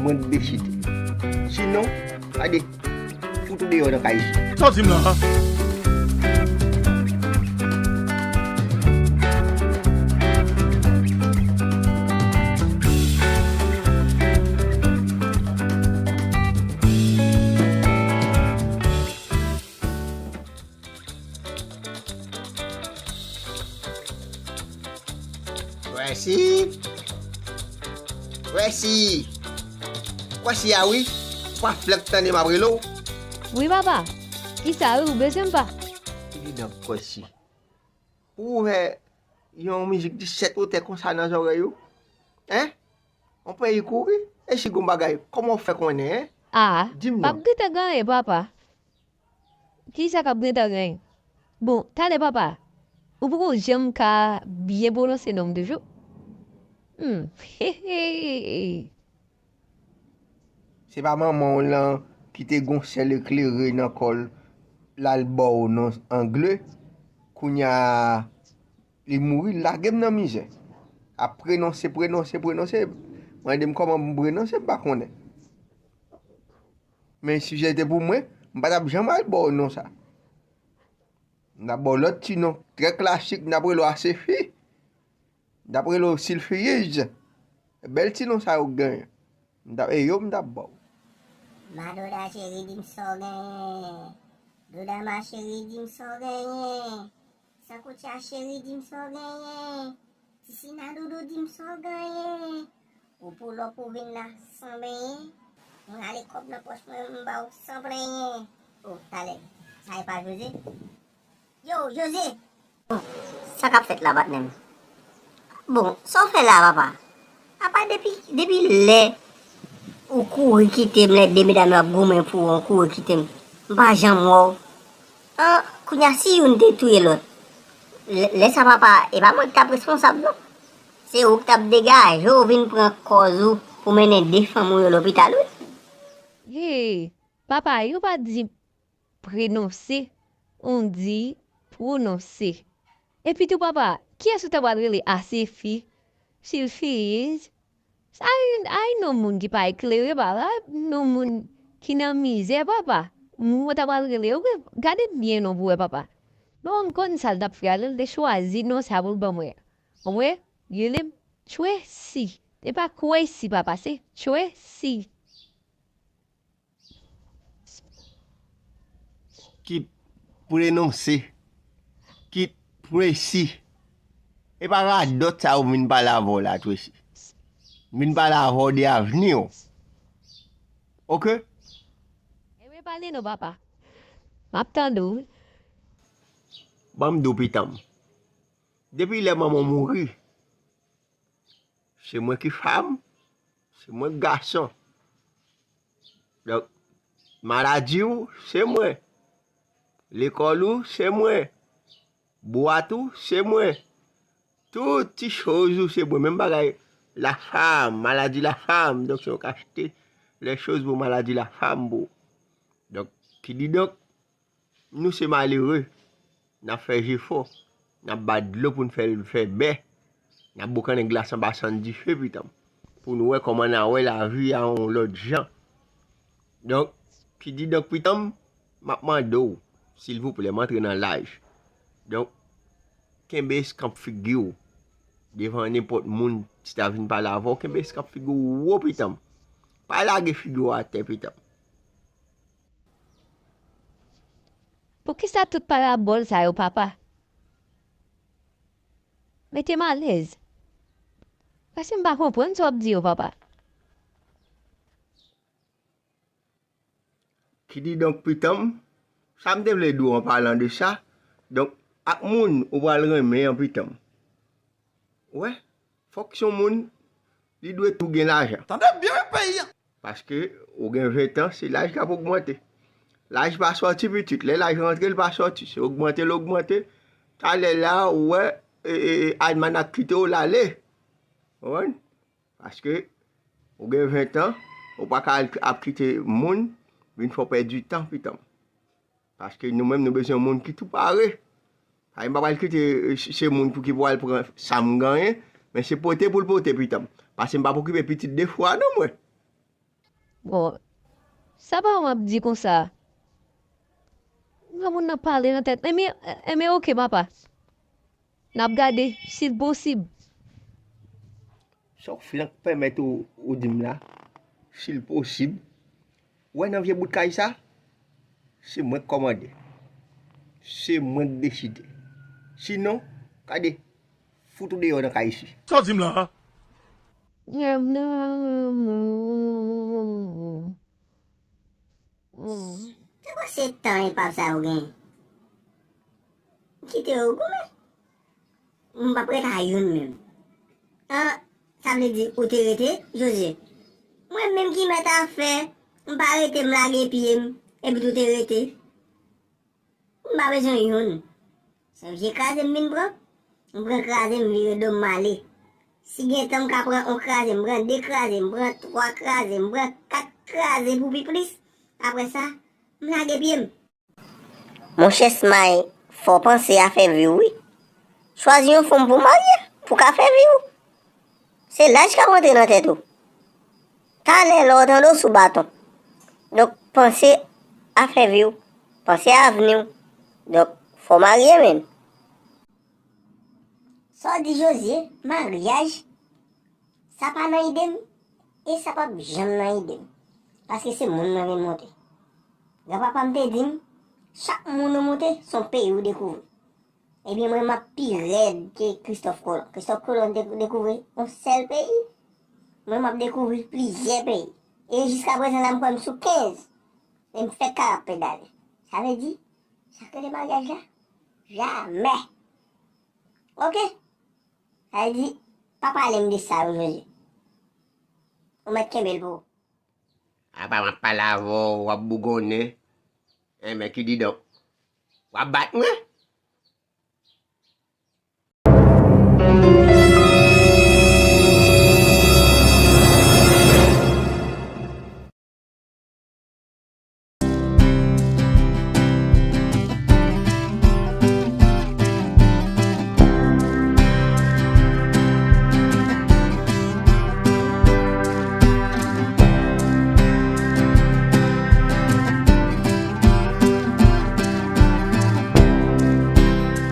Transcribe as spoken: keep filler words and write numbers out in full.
Mwen dechite. Sinon, gade, fout ou deyò nan kay isit. Sa w di m la a? Wèsi. Wèsi. Wèsi a wi. Pa flank tande m ap rele w. Wi papa. Kisa wi ou bezwen m pa? Kidonk Wèsi. Pou w fè yon mizik disèt wotè konsa nan zòrèy ou? Hein? On peyi kouri? E si gon bagay, kòman w fè konnen, hein? Ah, di m non. P ap gentan gen anyen papa. Kisa k ap gentan genyen? Bon, talè papa, ou poko janm ka byen pwononse non m toujou? Hmm, he, he, he. Se pa manman w lan ki te gon sèl eklere nan kò l, l al ba w non angle, kounye a li mouri, l lage m nan mizè. Ap pwononse, pwononse, pwononse. Mande m kòman m pwononse, m pa konnen. Men si se te pou mwen, m pa t ap janm al ba w non sa. M t ap ba w lòt ti non, trè klasik, m t ap rele w Asefi. M t ap rele w Silfiyiz. Bèl ti non sa yo k genyen. M t ap, e yo m t ap ba w. Madoda cheri, di m sa w genyen. Doda ma cheri, di m sa w genyen. Sankoutya cheri, di m sa w genyen. Tisina doudou, di m sa w genyen. Ou pou lòp ou vin la san benyen. Mwen ale kòb nan pòch mwen, m ba w san plenyen. O, talè, sa e pa Jose? Yo, Jose! Sa k ap fèt la, patnè m? Bon, sa w fè la, papa? Apa depi, depi lè ou kouri kite m, lè de medam yo ap goumen pou ou, ou kouri kite m, m pa janm wè w. An, kounye a, si youn te touye lòt, lè, lè sa, papa, e pa mwen ki t ap responsab, non. Se ou ki t ap degaje w vin pran kòz ou pou mennen de fanm ou yo lopital, wi. Hey, papa, yo pa di prenonse, on di pwononse. Epi tou papa, kiyès ou ta pral rele Asefi, Silfiyiz? Sa ay non moun ki pa eklere papa, non moun ki nan mizè papa. Moun ou ta pral rele, ou gade byen non pou wè papa. Bon, m konn sa l t ap fè a, lè l te chwazi non sa pou l ban mwen. Ou wè, rele m Tchwesi. Se pa Kwesi papa, se Tchwesi. Kit pwononse, kit presi. E pa radòt sa yo m vin pale avè w la, Tchwesi. M vin pale avè w de avni w. Oke? Ebyen pale non papa. M ap tande w wi. Ban m di w pitan m. Depi lè manman w mouri, se mwen ki fanm, se mwen k gason. Donk, maladi w, se mwen. Lekòl ou, se mwen. Bwat ou, se mwen. Tout ti choz ou, se mwen. Menm bagay, lafanm, maladi lafanm. Donk, se mwen k achte lè choz pou maladi lafanm pou ou. Donk, kididonk, nou se malere. N ap fè jefò. N ap ba dlo pou n fè l fè bè. N ap boukannen glas anba sann dife, pitan m. Pou nou wè kòman n a wè lavi a yon lòt jan. Donk, kididonk, pitan m, m ap mande w, silvouplè, m antre nan laj. Donk, kenbe eskanp figi w devan nenpòt moun ki ta vin pale avè w, kenbe eskanp figi w wo, pitan m. Pa lage figi w atè, pitan m. Poukisa tout parabòl sa yo, papa? Mete m alèz. Paske m pa konprann sa w ap di yo, papa. Kididonk, pitan m, sa m te vle di w an palan de sa, donk, ak moun ou pral renmen an, pitan m. Ou wè, fòk se yon moun, li dwe tou gen lajan. Tande byen wi peyi a. Paske ou gen ven tan, se laj k ap ogmante. Laj pa sòti pitit, lè laj rantre, l pa sòti. Se ogmante l ogmante. Talè la, ou wè, e, e, e, almanak kite w l ale. Konprann? Paske ou gen ven tan, ou pa ka al, ap kite moun vin fè w pèdi tan, pitan m. Paske nou menm, nou bezwen moun ki tou pare. Sa vle di m pa pral kite, eh, se moun pou ki pou al pran sa m genyen, men se pote pou l pote, pitan m. Paske m p ap okipe pitit de fwa non, mwen. Bon, sa pa w ap di konsa. Granmoun nan pale nan tèt. Enben, enben, oke, papa. N ap gade, si l posib. Sa w flank pèmèt ou, ou di m la, si l posib, ou wè nan vye bout kay sa, se mwen k kòmande. Se mwen k deside. Sinon, gade, fout ou deyò nan kay isi. Sa w di m la a? Te panse tan epap sa yo genyen. M kite yo goumen. M p ap ret a youn menm. An, sa vle di ou te rete, Jozye? Mwen menm ki mèt afè, m pa rete, m lage pye m, epi tou te rete. M pa bezwen youn. Se vye kraze m vin pran. M pran kraze, m vire do m, m ale. Si gen tan m ka pran yon kraze, m pran de kraze, m pran twa kraze, m pran kat kraze pou pi plis. Apre sa, m lage pye m. Monchè Smay, fò w panse afè vi w wi. Chwazi yon fanm pou w marye, pou w ka fè vi w. Se laj k ap rantre nan tèt ou. Talè lè w tande w sou baton. Donk, panse afè vi w, panse avni w. Donk, fò w marye menn. Sa w di Jozye, maryaj, sa pa nan ide m, e sa p ap janm nan ide m. Paske se moun mwen vin monte. Granpapa m te di m, chak moun ou monte, se yon peyi ou dekouvri. Ebyen, mwen, m ap pi rèd ke Kristòf Kolon. Kristòf Kolon te dekouvri yon sèl peyi. Mwen, m ap dekouvri plizyè peyi. E jiskaprezan la, m kwè m sou kenz. E m fèk ka ap pedale. Sa vle di, sa k rele maryaj la? Jamè! Oke? Sa vle di, pa pale m de sa yo, Jozye. Ou mèt kenbe l pou ou. Apa m ap pale avè w, w ap bougonnen. Enben, kididonk, w ap bat mwen?